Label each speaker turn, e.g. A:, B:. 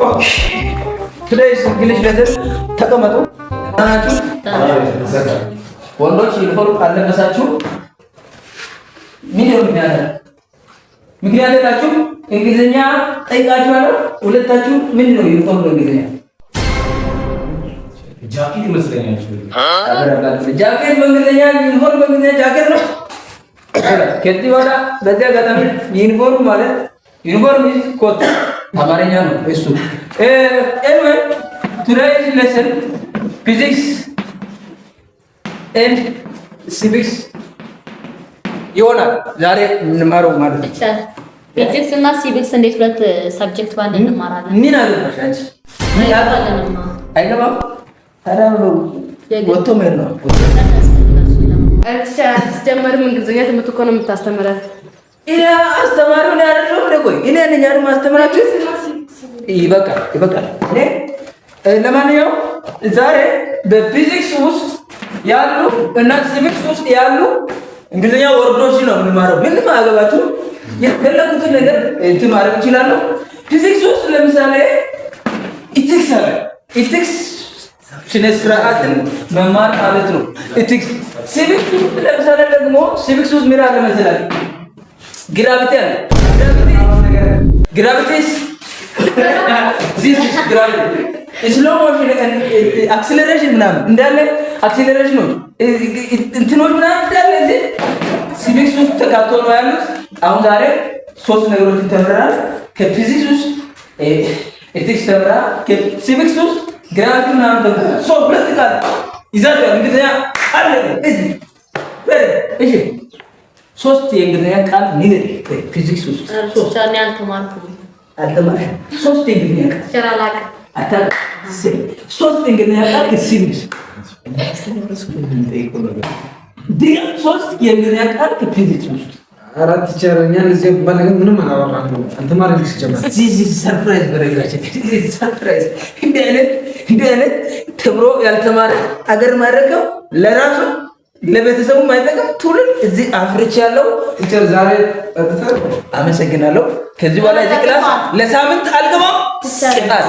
A: Today's English lesson. ተቀመጡ። ናችሁ ወንዶች ዩኒፎርም አልለበሳችሁ። ምን ነው ምክንያት? ምክንያት የላችሁ። እንግሊዝኛ ጠይቃችኋለሁ። ሁለታችሁ ምን ነው ዩኒፎርም ነው እንግሊዝኛ?
B: ጃኬት ይመስለኛል።
A: ጃኬት በእንግሊዝኛ፣ ዩኒፎርም በእንግሊዝኛ ጃኬት ነው። ከዚህ በኋላ በዚህ አጋጣሚ ዩኒፎርም ማለት uniform is coat አማርኛ ነው እሱ። Anyway, today's lesson physics and civics ይሆናል ዛሬ የምንማረው ማለት ነው።
C: ፊዚክስ እና civics እንዴት ሁለት subject ባንድ እንማራለን?
A: ምን አገባሽ አንቺ?
C: አይገባልንማ።
A: አይገባም። ታዲያ ወጥቶ መሄድ ነው።
D: ሲጀመርም እንግሊዝኛ ትምህርት እኮ ነው የምታስተምረን።
A: እኔ አስተማሪውን ያደረው እንደ ቆይ እኔ ነኝ አይደል ማስተምራችሁ? ይበቃል፣ ይበቃል። እኔ ለማንኛውም ዛሬ በፊዚክስ ውስጥ ያሉ እና civics ውስጥ ያሉ እንግሊዝኛ word ኦች ነው የምንማረው። ምንም አያገባችሁ። የፈለጉትን ነገር እንትን ማድረግ እችላለሁ። ፊዚክስ ውስጥ ለምሳሌ ethics አለ። Ethics ስነ ስርዓትን መማር ማለት ነው። Ethics። Civics ውስጥ ለምሳሌ ደግሞ civics ውስጥ ምን አለ መሰላችሁ? Gravity አለ። Gravity, this gravity, slow motion, acceleration ምናምን እንዳለ acceleration ኖች እንትኖች ምናምን እንዳለ እዚህ civics ውስጥ ተካቶ ነው ያሉት። አሁን ዛሬ ሶስት ነገሮችን ተምረናል። ከፊዚክስ ውስጥ ethics ተምረናል። ከ civics ውስጥ gravity ምናምን ተምረናል። So ሁለት ቃል ይዛችኋል። እንግሊዝኛ አለ እዚህ። እሺ፣ ሶስት የእንግሊዝኛ ቃል ንገሪ። ፊዚክስ ውስጥ ሶስት።
C: እኔ አልተማርኩም።
A: አልተማርሽም? ሶስት የእንግሊዝኛ ቃል።
C: Teacher፣ አላውቅም።
A: አታውቅም? ሶስት የእንግሊዝኛ ቃል ከ civics። ሶስት የእንግሊዝኛ ቃል ከፊዚክስ ውስጥ።
E: አራት teacher፣ እኛ እንደዚህ የሚባል ነገር ምንም አላወራንም። አልተማርንም ሲጀመር።
A: This is surprise። በነገራችን this is surprise። እንዲህ አይነት ተምሮ ያልተማረ አገር ማድረገው ለራሱ ለቤተሰቡ ማይጠቅም ትውልድ እዚህ አፍርቻለሁ።
E: Teacher፣ ዛሬ ጠጥተን
A: አመሰግናለሁ። ከዚህ በኋላ እዚህ class ለሳምንት አልገባም። ቅጣት።